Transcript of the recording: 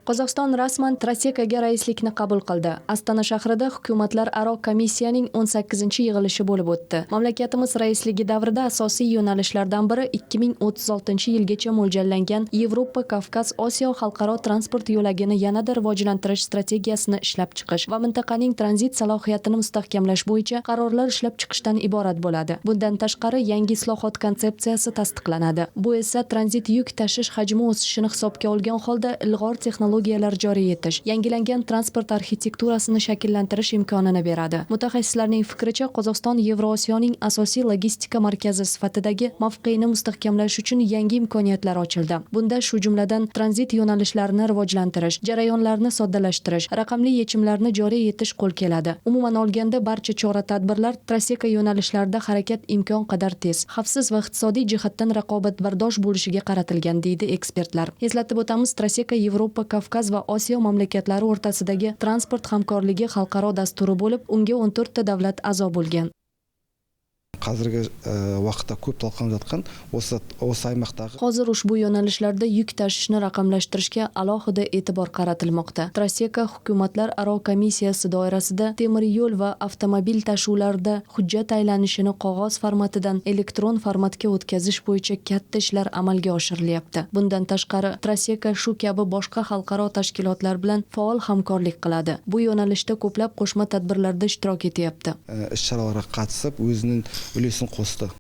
Qozog'iston rasman Trasekaga raislikni qabul qildi. Astana shahrida hukumatlararo komissiyaning 18-yig'ilishi bo'lib o'tdi. Mamlakatimiz raisligi davrida asosiy yo'nalishlardan biri 2036-yilgacha mo'ljallangan Yevropa Kavkaz Osiyo xalqaro transport yo'lagini yanada rivojlantirish strategiyasini ishlab chiqish va mintaqaning tranzit salohiyatini mustahkamlash bo'yicha qarorlar ishlab chiqishdan iborat bo'ladi. Bundan tashqari, yangi islohot konsepsiyasi tasdiqlanadi. Bu esa tranzit yuk tashish hajmi o'sishini hisobga olgan holda ilg'or texnologiyalar joriy etish, yangilangan transport arxitekturasini shakllantirish imkonini beradi. Mutaxassislarning fikricha, Qozog'iston Yevrosiyoning asosiy logistika markazi sifatidagi mavqeini mustahkamlash uchun yangi imkoniyatlar ochildi. Bunda, shu jumladan, tranzit yo'nalishlarini rivojlantirish, jarayonlarni soddalashtirish, raqamli yechimlarni joriy etish qo'l keladi. Umuman olganda, barcha chora-tadbirlar Traseka yo'nalishlarida harakat imkon qadar tez, xavfsiz va iqtisodiy jihatdan raqobatbardosh bo'lishiga qaratilgan, deydi ekspertlar. Eslatib o'tamiz, Traseka Yevropa, Kavkaz va Osiyo mamlakatlari o'rtasidagi transport hamkorligi xalqaro dasturi bo'lib, unga 14 ta davlat a'zo bo'lgan. Қазіргі уақытта көп талқыланып жатқан осы аймақтағы Hozir ushbu yo'nalishlarda yuk tashishni raqamlashtirishga alohida e'tibor qaratilmoqda. Traseka hukumatlararo komissiyasi doirasida temir yo'l va avtomobil tashuvlarida hujjat aylanishini qog'oz formatidan elektron formatga o'tkazish bo'yicha katta ishlar amalga oshirilyapti. Bundan tashqari, Traseka shu kabi boshqa xalqaro tashkilotlar bilan faol hamkorlik qiladi. Bu yo'nalishda ko'plab qo'shma tadbirlarda ishtirok etyapti. Іс шараларға қатысып, өзінің үлесін қосты.